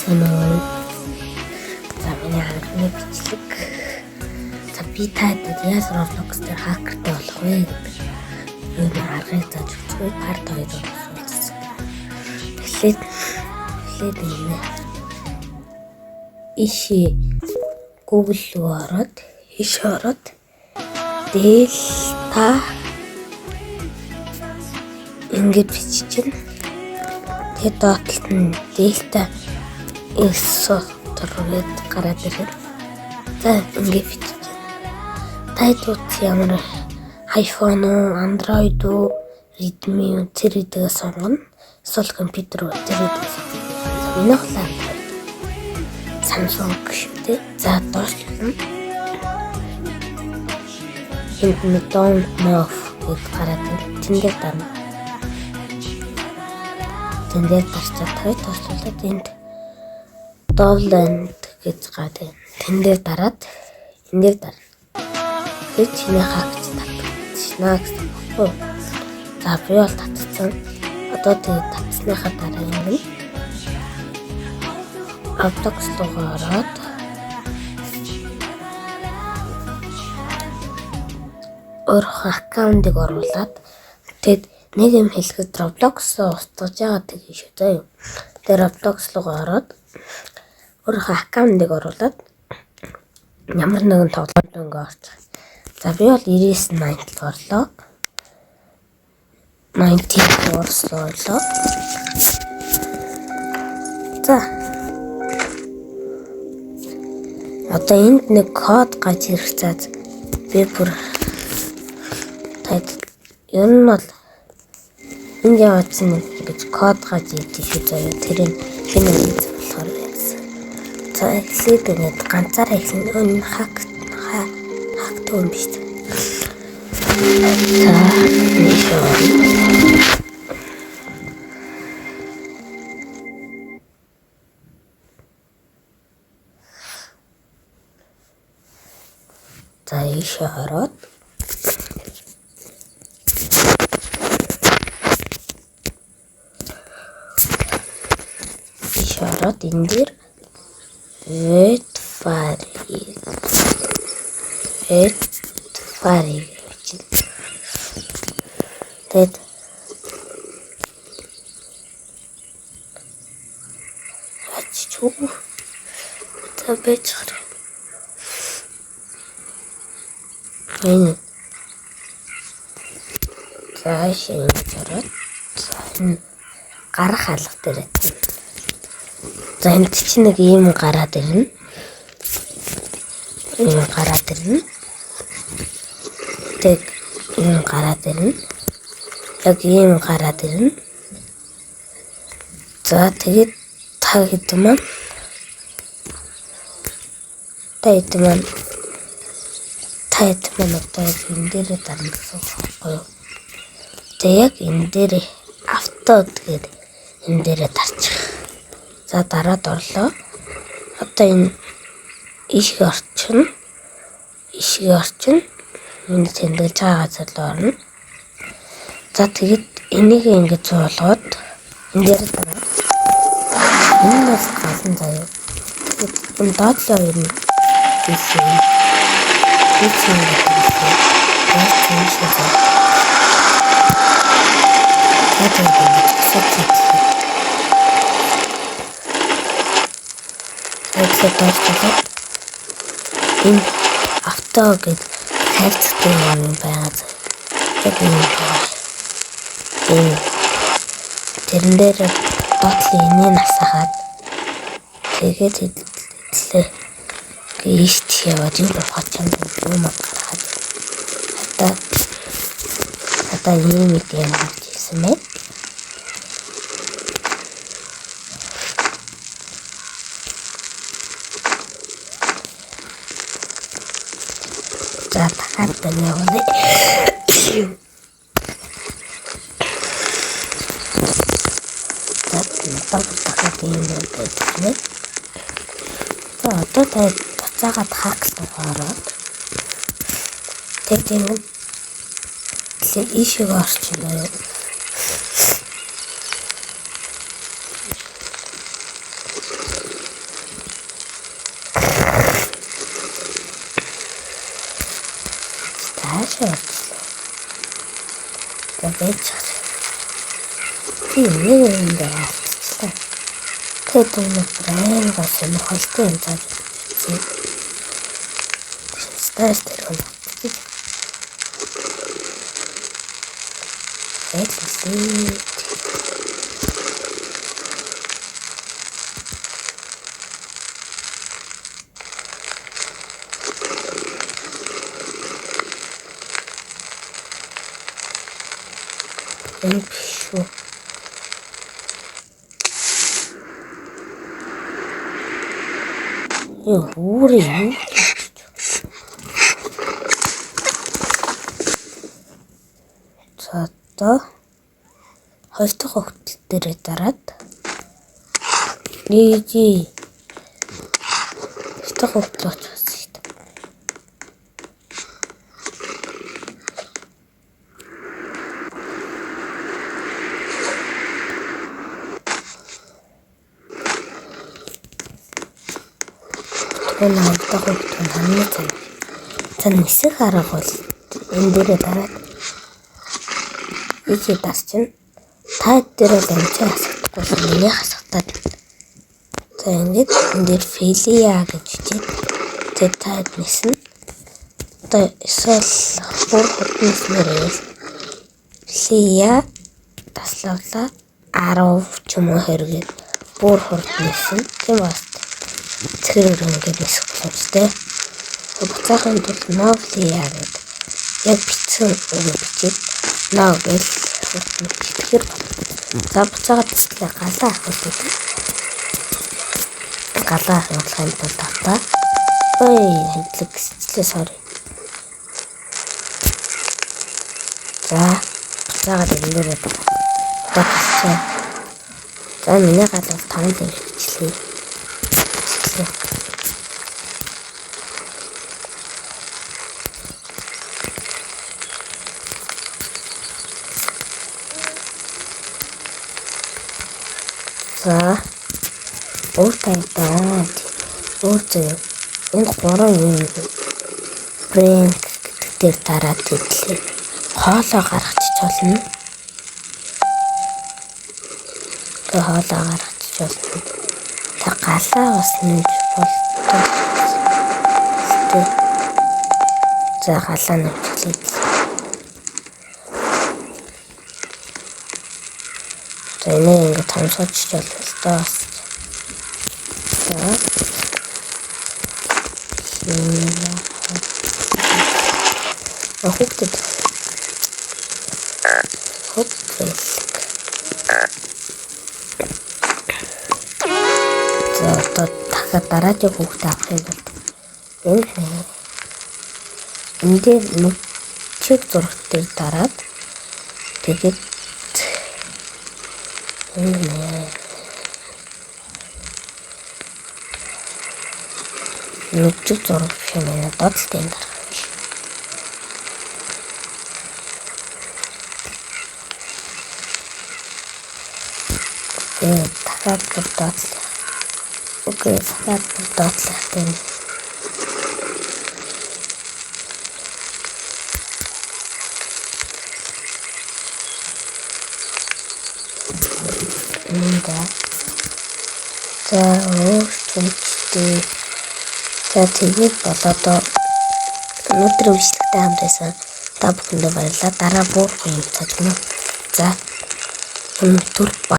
Байцгаана уу? За, миний анхны бичлэг. За, би та хэд яаж Roblox дээр хакертай болох вэ гэдэг юм аргыг зааж өгч буй part 2 болсон. Эхлээд ингэ иши Google руу ороод, иш ороод Delta ингэж бичиж. Тэгээд доод талд нь Delta Executor гээд гараад ирэх. За, ингэ бичиж. Та ямар iPhone уу, Android уу, Redmi үү, тэр хэдгээ сонгоно. Эсвэл компьютер үү, тэр хэдгээ сонгоно. За, миний бол Android. Samsung шүү дээ. За, доошлуулна. Энд нэг don't move гэд гараад ирнэ. Тэн дээр дарна. Тэн дээр дарчаад хоёр доошлуулаад энд download гэж гараад ирнэ. Тэн дээр дараад энэ дээр дарна. Тэгэхээр чиний hack ч татчихнаа гэсэн баггүй юу? За, би бол татчихсан. Одоо тэгээд татсныхаа дараа юм Roblox руугаа ороод өөрийнхөө account ыг оруулаад, тэгээд нэг юм хэлэхэд Roblox устгаж байгаа тэг шүү заа юу. Тэгээд Roblox руугаа ороод өөрийнхөө account ыг оруулаад ямар нэгэн тоглоомд ингээ орчих. За, би бол 99 80 л орлоо. 94 руу орлоо. За. Одоо энд нэг код гарч ирэх цаад би бүр таад ер нь бол энд яваадсан нэг ингэж код гарч ирдэг шүү заяа. Тэр нь хэн нэг болохоор байсан. За, эхлээд ингээд ганцаараа эхлэн энэ hack hack төн биш. За, нэг орно. За, ийшээ ороод энэ дээр wait for it, wait for it гэж. Тэгээд ачиж үү. За, байж хараа. Энэ. За, ингэж ороод, за, энэ гарах алга дээр. За, энд чинь нэг ийм гараад ирнэ. Ийм гараад ирнэ. Тэг ийм гараад ирнэ. Яг ийм гараад ирнэ. За, тэгээд та хэд маань одоо яг энэ дээрээ дарна гэсэн үг байхгүй юу? Тэгээ яг энэ дээр auto тэгээд энэ дээрээ дарчих. За, дараад орлоо. Одоо энэ ишг орчин. Ишг орчин. Миний тэмдэглэж байгаа газар руу орно. За, тэгээд энийг ингэж зуулгаад энэ дээр дараа. Энэ бас галан заяа. Тэгээд энэ доотлоо хоёр нь ийшээ. Ийшээ гэдэг юм. Яг тийм шүү дээ. Тэгээд ингэж асууж. Тэгээд доошлоод энэ auto гэдэг хайрцагтай юм байгаа заа. Яг энэ байгаа. Энэ тэрэн дээр доотлын энийг асаахад тэгээд хэдлээ ийш тийш яваад юм ухаад чамд юм гаргаад одоо ийм юм гарч ирсэн байна. За, дахиад байна явуулъя. За, одоо дахиад ийм юм байдаг нэ. За, одоо та буцаагаад hack руу ороод тэгээд ингэ тэгэхээр ийшээ орчихно юу. Доошоо орчлоо. За байж байгаа. Би нэг юм дээр алдчихлаа. Тэгээд өнөөдөр амар гоо сонирхолтой юм зааж үзье. Стас тэр хүн. Байлээ. Энэ биш шүү. Яа, өөрөө юу гэж. За одоо хоёр дахь өгтөл дээрээ дараад нийжи хоёр дахь өгтөл очих гэсэн шүү дээ. Энэ хоёр дахь өгтөл нь хамгийн цан. За нисэх арга бол энэ дээрээ дараад ийшээ дарчин. Та дээр бол амжаа хасагдахгүй л миний хасагдаад. За ингээд энэ дээр фелия гэж бичээд тэгээд та ниснэ. Одоо эсвэл бүр хурдан ниснээр байвал фелия таславла 10 ч юм уу 20 гээд бүр хурдан ниснэ. Тийм бас цэхэр ингээд нисэх боломжтой. Буцаахын тулд новлия гэдэг яг бичсэн үгээ бичээд нов гэж хурдан бичихээр за буцаагаад дисплей галаа авах гэдэг. Галаа авахын тулд автаа. Ой, хандлаг гисчлээ sorry. За буцаагаад энэ дээрээ одоо галчаа. За миний гал бол 5 дээр бичлээ. Бичлээ. За өөр тайтаа. Өөр зөв. Энэ гурван юм брэнк гэдэг дээр дараад идлээ. Хоолоо гаргачих болно. Тэгээ хоолоо гаргачих болно. Та галаа бас нэмж болдог. За галаа нэмчихлээ. За энийг ингээд томсгож болно л доо. За. Хүүхдэд хоп бэлэг. За одоо дахиад дараагийн хүүхдээ авахын тулд энэ дээр нүчиг зураг дээр дараад тэгээд энэ нүчиг зураг биш юм байна. Доотлолт энэ дарах юм шиг. Дахиад бүр доотлох. Окей, дахиад бүр доотлох тийм. Энд за өөр чүнчтэй. За тэгээд болоодоо өнөөдрийн бичлэгтэй хамт байсан та бүхэндээ баярлалаа. Дараа бүр гоё юм цаажна. За өнөөдөр